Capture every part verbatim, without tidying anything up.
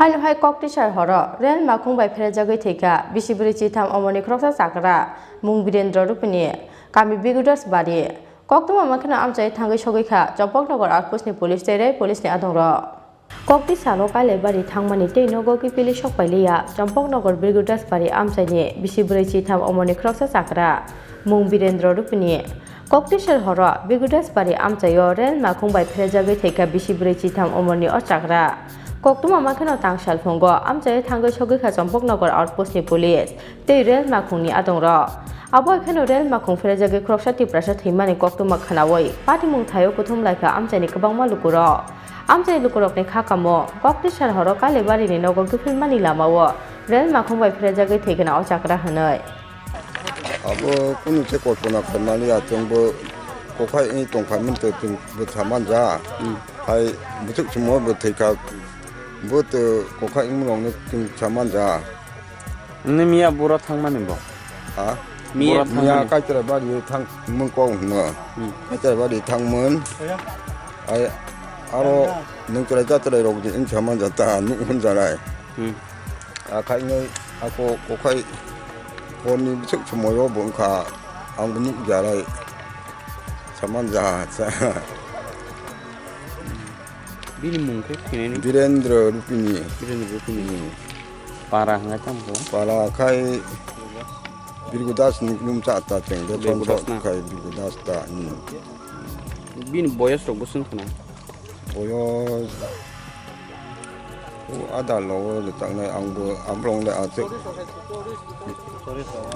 Haino hai Koktisar horo rel makhung bai pherejagwi thwikha bisi bwrwi chitham omorni khoroksa chakra mung Birendra Rupini, kami Bigudas Bari. Koktwma makheno amchai thangwi sogwi kha Champaknagar outpost ni police tei rel police ni adongrok. Koktisalo Kailaibari thangmani tei nogo kiphilwi sokpailiya Champaknagar Birgudas Bari amchaini bisi bwrwi chitham omorni khoroksa chakra mung Birendra Rupini. Koktisar horo Birgudas Bari amchaio rel makhung bai pherejagwi thwikha bisi bwrwi chitham omorni o chakra. Koktwma makheno tang salphungo amchaio thangwi sogwi kha Champaknagar outpost ni police tei rel makhungni adongrok. Abo hai kheno rel makhung pherejagwi khoroksa Tiprasa thwimani koktwma khwnawi patimung thaio kuthum laikha amchaini kwbangma lukurok. Amchai lukurokni kha kamo Koktisar horo Kailaibari ni nogo kiphilmani lamao rel makhung bai pherejagwi thwikha o chakra hwnwi. Abo kunu se kolpona khaimani ya chwngbo kokhai wngwi tongkha mani to chwngbo samanja. Hmm. Hai bwswk chwngmo bo thwikha bo to kokhai wngmano chwng samanja. Nini miya bura thangmani bo? Ha? Miya Bura thangmani. Miya Kaitara bari thang mun kok hino. Hmm. Kaitara bari thang mun. Ai aro nung chwrai ja chwrai rok je in sama jata nuk hun jarai. Hmm. Akhai ngai ako kokhai ponni bisuk sumoyo bongkha ang nuk jarai. Saman ja sa. Bini mung khe khinani? Birendra Rupini. Birendra Rupini. Hmm. Para hwnga tamo khe? Para khai Birgu Das ni num cha ta cheng de Birgu Das na. Khai Birgu Das ta. Hmm. Bini boyos rok bo swng khna? Boyos o ada lo le tangnai ang bo abrong le achuk.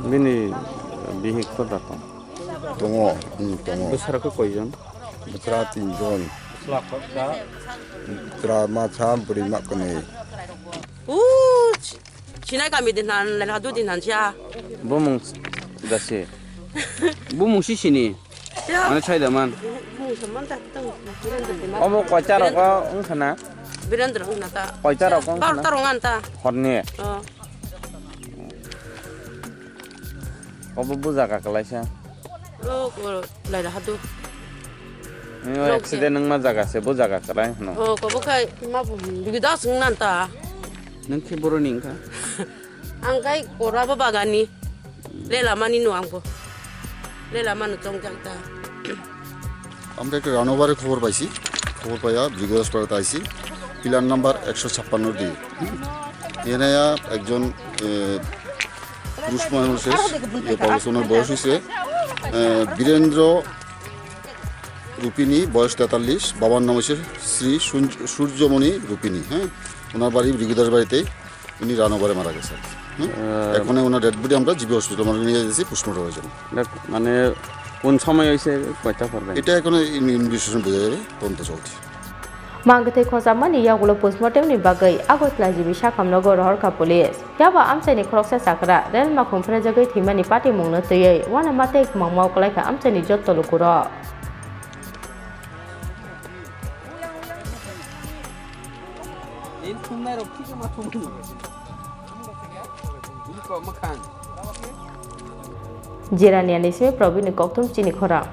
Bini bihik ko da tong? Tongo, hmm, tongo. Bwsarok khe koijon? Bwsara tinjon. Bwsara masa, bwrwi ma kwnwi. Uch, sinai kami din han, lel hadu din han sia. Bumung dasi. Bumung sisini. Ya. Mane chai da man. Bumung saman ta tang. Obo koita rok wng khna? Birendra wng khna ta. Koita rok wng khna? Bar ta rong an ta. Horni. Oh. Obo bujaga kwlaisa. O, o, laila hadu. Nini o Lok accident se. Wngma jaga se, bujaga kwlai hwno. O, kobo khai ma bu, bigi das wng nan ta. Nang khe boroni wngkha? Ang khai kora bo bagani. Lela mani no ang bo. Lela mano chongjak ta. আমরা একটা রানোভারের খবর পাইছি। খবর পাইয়া বিগত পাড়াতে আইছি। পিলার নাম্বার একশো ছাপ্পান্ন ডি। এনায়া একজন, এ, পুরুষ মানুষের ইয়ে পাওয়া গেছে। ওনার বয়স হয়েছে, এ, বীরেন্দ্র রূপিণী, বয়স তেতাল্লিশ। বাবার নাম হচ্ছে শ্রী সূর্য-, সূর্যমণি রূপিণী। হ্যাঁ, ওনার বাড়ি ভৃগুদাস বাড়িতেই। উনি রানোভারে মারা গেছেন। হুম? আহ, এখন ওনার ডেড বডি আমরা জিবি হসপিটাল মর্গে নিয়ে যাচ্ছি পোস্টমর্টমের জন্য। দেখ, মানে কোন সময় হয়েছে, কয়টা করবেন? এটা এখন ইন-, ইনভেস্টিগেশন বোঝা যাবে, তদন্ত চলছে। Mangkwthwi khojagmani yagulo postmortem ni bagwi Agartala G B sakhamno go rohorkha police. Yaba amchaini khoroksa chakra rel makhung phrajagwi thwimani patimungno twiwi uanama tei kwmangma kwlaikha amchaini jotto lukurok. Ini thumnai rok kisa ma thumnai. Ini kok makan. Jirania ni simi Probini kokthum chini khorang.